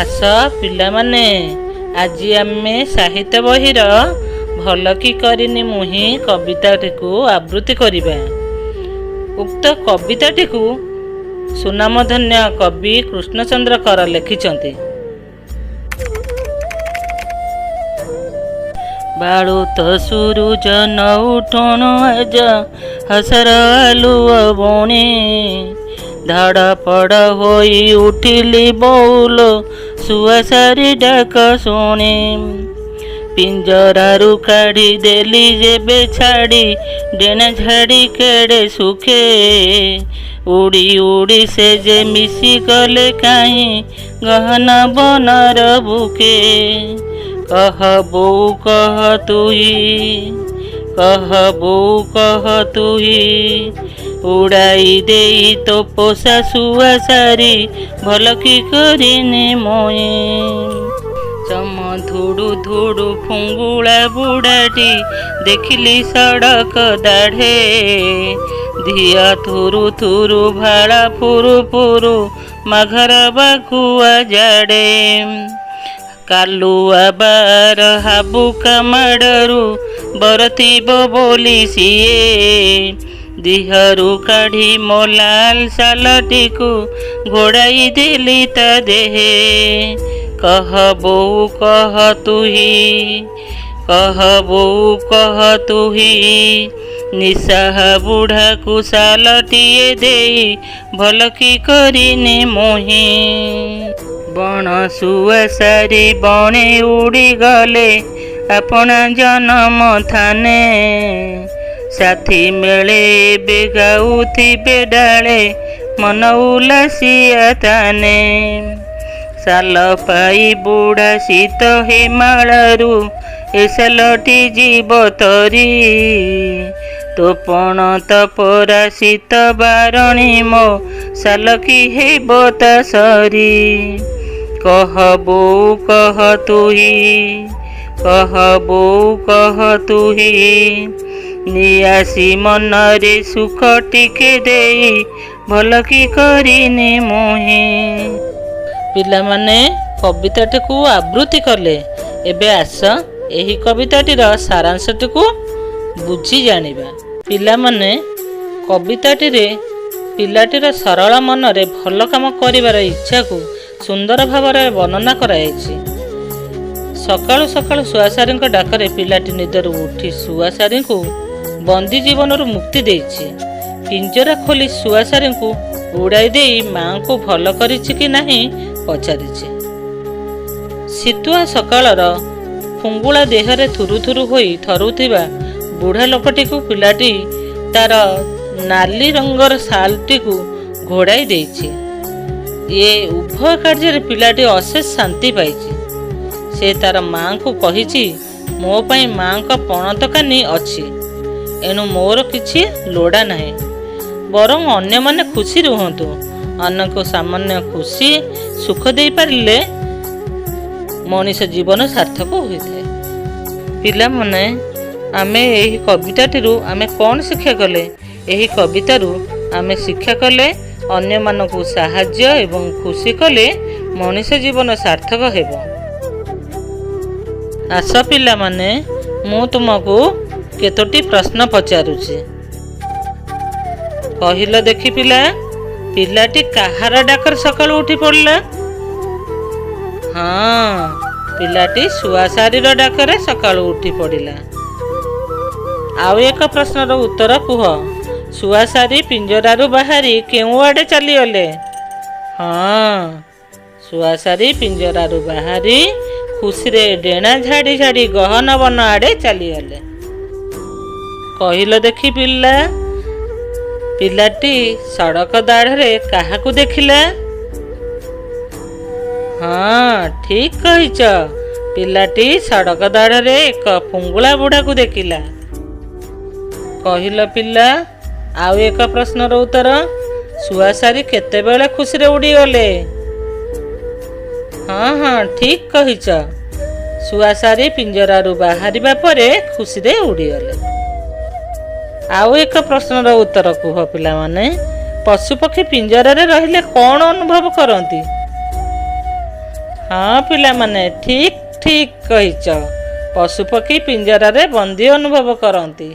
ଆସ ପିଲାମାନେ, ଆଜି ଆମେ ସାହିତ୍ୟ ବହିର ଭଲ କି କରିନି ମୁହିଁ କବିତାଟିକୁ ଆବୃତ୍ତି କରିବା। ଉକ୍ତ କବିତାଟିକୁ ସୁନାମଧନ୍ୟ କବି କୃଷ୍ଣଚନ୍ଦ୍ର କର ଲେଖିଛନ୍ତି। ବାଳୁତ ସୁରୁଜ ନ ଉଠୁଣୁ ଆଜ ହସର ଆଲୁଅ ବୁଣି, ଧଡ଼ପଡ଼ ହୋଇ ଉଠିଲି ବୋଉଲ ଶୁଆଶାରୀ ଡାକ ଶୁଣି। ପିଞ୍ଜରାରୁ କାଢ଼ି ଦେଲି ଯେବେ ଛାଡ଼ି, ଡେଣା ଝାଡ଼ି କେଡ଼େ ସୁଖେ ଉଡ଼ି ଉଡ଼ି ସେ ଯେ ମିଶିଗଲେ କାହିଁ ଗହନ ବନର ବୁକେ। କହ ବୋଉ କହ ତୁହି, କହ ବୋଉ କହ ତୁହି, ଉଡ଼ାଇ ଦେଇ ତୋ ପୋଷା ଶୁଆଶାରୀ ଭଲ କି କରିନି ମୁଇଁ। ଚମ ଧୁଡୁ ଧୁଡୁ ଫୁଙ୍ଗୁଳା ବୁଢ଼ାଟି ଦେଖିଲି ସଡ଼କ ଦାଢ଼େ, ଧିଆ ଥୁରୁ ଥୁରୁ ଭାଳା ଫୁରୁ ଫୁରୁ ମାଘର ବାଘୁଆ ଜାଡ଼େ। କାଲୁଆ ବାର ହାବୁକା ମାଡ଼ରୁ ବରତିବ ବୋଲି ସିଏ, ଦିହରୁ କାଢ଼ି ମୋ ଲାଲ ଶାଲଟିକୁ ଘୋଡ଼ାଇ ଦେଲି ତା ଦେହେ। କହ ବୋଉ କହ ତୁହି, କହ ବୋଉ କହ ତୁହି, ନିଶାହା ବୁଢ଼ାକୁ ଶାଲଟିଏ ଦେଇ ଭଲ କି କରିନି ମୁହିଁ। ବଣ ଶୁଆଶାରୀ ବଣେ ଉଡ଼ିଗଲେ ଆପଣା ଜନମ ଥାନେ, ସାଥୀ ମେଳେ ଏବେ ଗାଉଥିବେ ଡାଳେ ମନ ଉଲ୍ଲାସିଆ ତାନେ। ଶାଲ ପାଇ ବୁଢ଼ା ଶୀତ ହେମାଳରୁ ଏ ଶାଲଟି ଯିବ ତରି, ତୋ ପଣତ ପରା ଶୀତ ବାରଣୀ ମୋ ଶାଲ କି ହେବ ତା ସରି। କହ ବୋଉ କହ ତୁହି, କହ ବୋଉ କହ ତୁହି, ନିଆସି ମନରେ ସୁଖ ଟିକେ ଦେଇ ଭଲ କି କରିନି ମୁହିଁ। ପିଲାମାନେ କବିତାଟିକୁ ଆବୃତ୍ତି କଲେ। ଏବେ ଆସ ଏହି କବିତାଟିର ସାରାଂଶଟିକୁ ବୁଝି ଜାଣିବା। ପିଲାମାନେ, କବିତାଟିରେ ପିଲାଟିର ସରଳ ମନରେ ଭଲ କାମ କରିବାର ଇଚ୍ଛାକୁ ସୁନ୍ଦର ଭାବରେ ବର୍ଣ୍ଣନା କରାଯାଇଛି। ସକାଳୁ ସକାଳୁ ଶୁଆଶାରୀଙ୍କ ଡାକରେ ପିଲାଟି ନିଦରୁ ଉଠି ଶୁଆଶାରୀଙ୍କୁ ବନ୍ଦୀ ଜୀବନରୁ ମୁକ୍ତି ଦେଇଛି। ପିଞ୍ଜରା ଖୋଲି ଶୁଆଶାରୀଙ୍କୁ ଉଡ଼ାଇ ଦେଇ ମାଆଙ୍କୁ ଭଲ କରିଛି କି ନାହିଁ ପଚାରିଛି। ଶୀତୁଆ ସକାଳର ଫୁଙ୍ଗୁଳା ଦେହରେ ଥୁରୁ ଥୁରୁ ହୋଇ ଥରୁଥିବା ବୁଢ଼ା ଲୋକଟିକୁ ପିଲାଟି ତାର ନାଲି ରଙ୍ଗର ଶାଲଟିକୁ ଘୋଡ଼ାଇ ଦେଇଛି। ଏ ଉଭୟ କାର୍ଯ୍ୟରେ ପିଲାଟି ଅଶେଷ ଶାନ୍ତି ପାଇଛି। ସେ ତାର ମାଆଙ୍କୁ କହିଛି, ମୋ ପାଇଁ ମାଆଙ୍କ ପଣତ କାନି ଅଛି, ଏଣୁ ମୋର କିଛି ଲୋଡ଼ା ନାହିଁ, ବରଂ ଅନ୍ୟମାନେ ଖୁସି ରୁହନ୍ତୁ। ଅନ୍ୟକୁ ସାମାନ୍ୟ ଖୁସି ସୁଖ ଦେଇପାରିଲେ ମଣିଷ ଜୀବନ ସାର୍ଥକ ହୋଇଥାଏ। ପିଲାମାନେ, ଆମେ ଏହି କବିତାଟିରୁ ଆମେ କ'ଣ ଶିକ୍ଷା କଲେ? ଏହି କବିତାରୁ ଆମେ ଶିକ୍ଷା କଲେ ଅନ୍ୟମାନଙ୍କୁ ସାହାଯ୍ୟ ଏବଂ ଖୁସି କଲେ ମଣିଷ ଜୀବନ ସାର୍ଥକ ହେବ। ଆସ ପିଲାମାନେ, ମୁଁ ତୁମକୁ କେତୋଟି ପ୍ରଶ୍ନ ପଚାରୁଛି। କହିଲ ଦେଖି ପିଲା, ପିଲାଟି କାହାର ଡାକରେ ସକାଳୁ ଉଠି ପଡ଼ିଲା? ହଁ, ପିଲାଟି ଶୁଆଶାରୀର ଡାକରେ ସକାଳୁ ଉଠି ପଡ଼ିଲା। ଆଉ ଏକ ପ୍ରଶ୍ନର ଉତ୍ତର କୁହ, ଶୁଆଶାରୀ ପିଞ୍ଜରାରୁ ବାହାରି କେଉଁଆଡ଼େ ଚାଲିଗଲେ? ହଁ, ଶୁଆଶାରୀ ପିଞ୍ଜରାରୁ ବାହାରି ଖୁସିରେ ଡେଣା ଝାଡ଼ି ଝାଡ଼ି ଗହନ ବନ ଆଡ଼େ ଚାଲିଗଲେ। କହିଲ ଦେଖି ପିଲା, ପିଲାଟି ସଡ଼କ ଦାଢ଼ରେ କାହାକୁ ଦେଖିଲା? ହଁ, ଠିକ୍ କହିଛ, ପିଲାଟି ସଡ଼କ ଦାଢ଼ରେ ଏକ ଫୁଙ୍ଗୁଳା ବୁଢ଼ାକୁ ଦେଖିଲା। କହିଲ ପିଲା, ଆଉ ଏକ ପ୍ରଶ୍ନର ଉତ୍ତର, ଶୁଆଶାରୀ କେତେବେଳେ ଖୁସିରେ ଉଡ଼ିଗଲେ? ହଁ ହଁ, ଠିକ୍ କହିଛ, ଶୁଆଶାରୀ ପିଞ୍ଜରାରୁ ବାହାରିବା ପରେ ଖୁସିରେ ଉଡ଼ିଗଲେ। ଆଉ ଏକ ପ୍ରଶ୍ନର ଉତ୍ତର କୁହ ପିଲାମାନେ, ପଶୁପକ୍ଷୀ ପିଞ୍ଜରାରେ ରହିଲେ କ'ଣ ଅନୁଭବ କରନ୍ତି? ହଁ ପିଲାମାନେ, ଠିକ୍ ଠିକ୍ କହିଛ। ପଶୁପକ୍ଷୀ ପିଞ୍ଜରାରେ ବନ୍ଦୀ ଅନୁଭବ କରନ୍ତି।